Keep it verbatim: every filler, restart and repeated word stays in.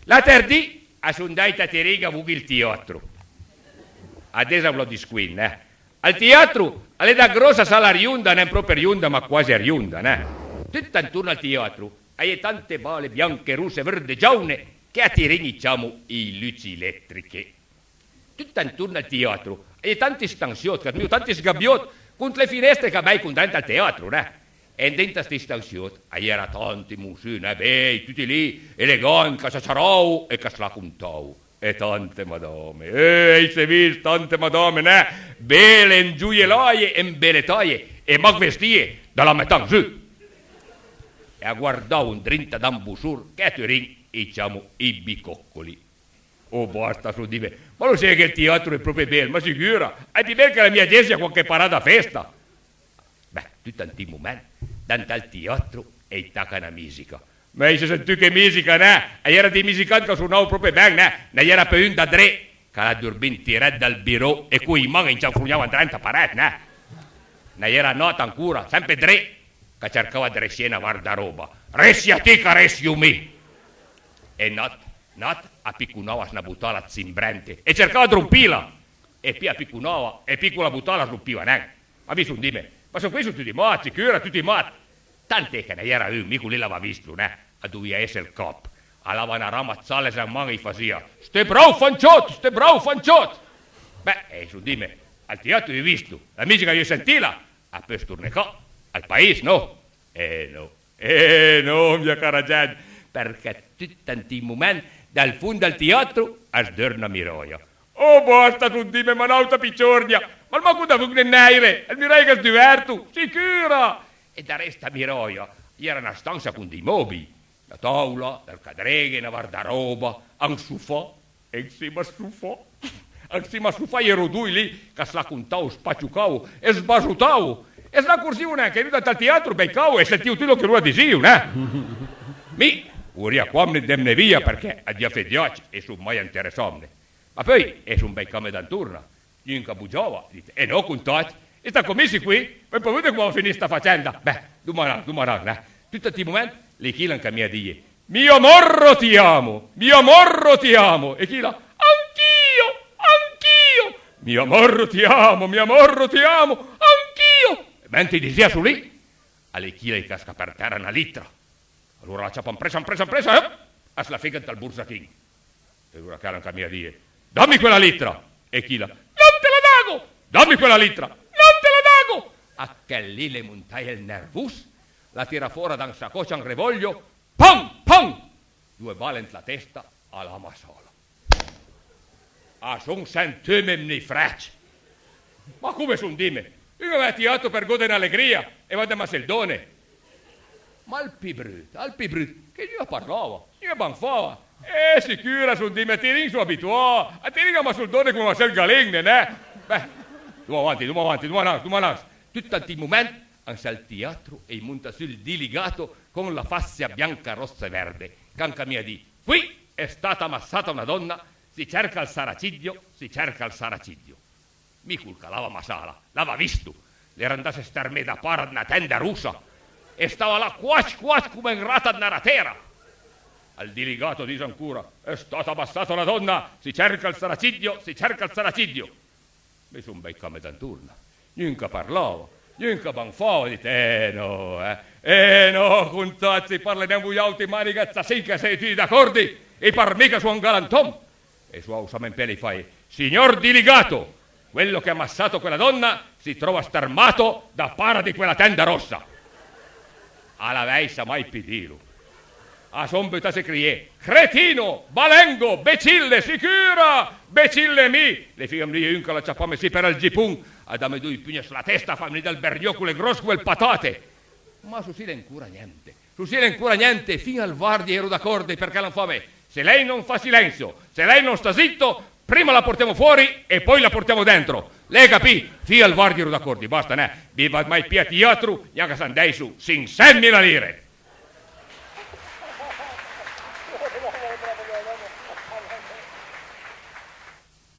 L'àter dì a son andàit a Tirin a voghé ël tiatro. Adess a vlo dì scuin, eh. Ël tiatro a l'é da grossa sala rionda, nen pròpi rionda, ma quasi rionda, neh. Tut antorn al tiatro a-i é tante bale bianche, rosse, verde, giaune, che a Tirin i ciamo i luci elettriche. Tut antorn al tiatro a-i é tanti stansiòt, ch'a somìo tanti sgabiòt, con le finestre ch'a beico andrent al tiatro, neh. E andrent a sti stansiòt a-i era tanti monsù, neh, bej, tuti lì, elegant, ch'a ciaciaravo e ch'a s'la contavo. E tante madame, eh, i s'é vist tante madame, neh, bele, angioielaje e ambeletaje, e mach vestìe da la metà an zu. E a guardavo andrinta da un bossor che a Turin i ciamo i bicoccoli. Oh, basta, son dime, ma lo sai che ël tiatro a l'é pròpi bel, ma sicura, a l'é pì bel che la mia gesia quand ch'a para da festa. Beh, tut ant un moment, dant al tiatro a-i taca na misica. Ma i s'é sentù che misica, neh? A-i era dij misicant ch'a sonavo pròpi ben, neh? N'a-i era peui un da dré, ch'a l'ha durbì antirèt dal birò e coi man a-j cianfrognava andrent a parèt, neh? N'a-i era n'àut ancora, sempe dré, ch'a cercava dë ressié na vardaròba. Ressia ti ch'a ressio mi! E n'àut, n'àut a piconava sna botala ëd simbrente e cercava dë rompila! E pì a piconava, e pì cola botala as rompiva nen. Ma mi son dime, ma sto qui son tuti mat, sicura, tuti mat. Tant'é che n'a-i era un, mi col lì l'ava vistlo, neh, a dovìa esse ël cap. A l'ava na rama ëd sales an man e i fasìa: «Sté brao, fanciòt, sté brao, fanciòt!» Beh, e son dime, al tiatro i vistlo, la misica i sentila, a peus torné ca, al pais, no? Eh no. Eh no, mia cara gent, përchè tut ant un moment, dal fon dal tiatro, as deurd na miròia. Oh, basta, son dime, ma n'àuta pì ciornia, ma al manco da vëdne nèire, ël miròio ch'as duverto, sicura! E daré sta miròia a-i era na stansa con dij mòbij, na tàula, dle cadreghe, na vardaròba, un sofà, e ansima al sofà, ansima al sofà a-i ero doi lì ch'a s'la contavo, spaciocavo e sbasotavo, e as n'acorzivo nen che lu dant al tiatro beicavo e sentìo tut lòn che lor a disìo, neh? Mi, vorìa quamne andemne via, përchè a duvìa fé giacia e son mai anteressàmne. Ma peui, e son beicame d'antorna, gnun ch'a bogiava, dite: «Eh no, contac, e sta comi sti qui? V'é pa vëdde com a va finì sta facenda?» Beh, doman, doman, neh? Tut ant un moment, l'é chila anca mi a dije: «Mio amorro ti amo, mio amorro ti amo!» E chila: «Anch'io, anch'io!» «Mio amorro ti amo, mio amorro ti amo, anch'io!» E mentre i disìa sò lì, a l'é chila ch'a casca për tèra na litra. Alora a la ciapa ampressa, ampressa, ampressa, e a s'la figa ant ël borsachin. E alora chila anca mi a dije: «Dammi quella littra!» E chila: «Non te la dago! Dammi quella littra! Non te la dago!» A chel lì l'é montaje ël nervos, l'ha tirà fòra da un sacòch un revolver, pam, pam! Doe bale ant la testa, a l'ha massala. A son sentume mni frècc. Ma come, son dime? Un a va a tiatro për gode n'alegrìa e vade a massé ël done? Ma ël pì brut, ël pì brut, che gnun a parlava, gnun a banfava. Eh, sicura, son dime, a Tirin son abituà, a Tirin a masso ël done com a massé ël galin, neh? Beh, doma avanti, doma avanti, doma anans, doma anans. Tut ant un moment, ansal tiatro a-i monta sù ël diligato con la faccia bianca, rossa e verde, ch'anca mi a dì: «Qui è stata ammassata una donna, si cerca il saraciglio, si cerca il saraciglio.» Mi col ch'a l'ava massala, l'ava visto, l'era andasse stermé da para ëd na tenda rossa, e stava là quac quac come un rat ëd na ratera. Ël diligato a dis ancora: «È stata ammassata una donna, si cerca il saraciglio, si cerca il saraciglio.» Mi son beicame d'antorna. Gnun ch'a parlava, gnun ch'a banfava, dite: «Eh no, eh, eh no, contac, parle nen vojàutri, manica ëd sassin, ch'a sede tuti d'acòrdi, e i par mi ch'a son un galantòm.» E sò ausame an pé, l'hai faje: «Signor diligato, quello che ha ammassato quella donna si trova stermato da para di quella tenda rossa.» A l'avèissa mai pì dilo. A son butasse a crié: «Cretino! Balengo! Becille! Sicura! Becille mi!» L'hai fighe a dije: «Un ch'a l'ha ciapame sì për ël gipon, a dame doi pugn s'la testa, a fame vnì dal bergnòcol gròss come ël patate.» Ma sò sì l'é ancora gnente. Sò sì l'é ancora gnente, fin-a ël vardie a ero d'acòrdi, përchè a l'han fame: «Se lei non fa silenzio, se lei non sta zitto, prima la portiamo fuori e poi la portiamo dentro.» L'hai capì? Fin-a ël vardie a ero d'acòrdi, basta, neh? Viva mai pì a tiatro, gnanca s'andèisso sinchsentmila lire.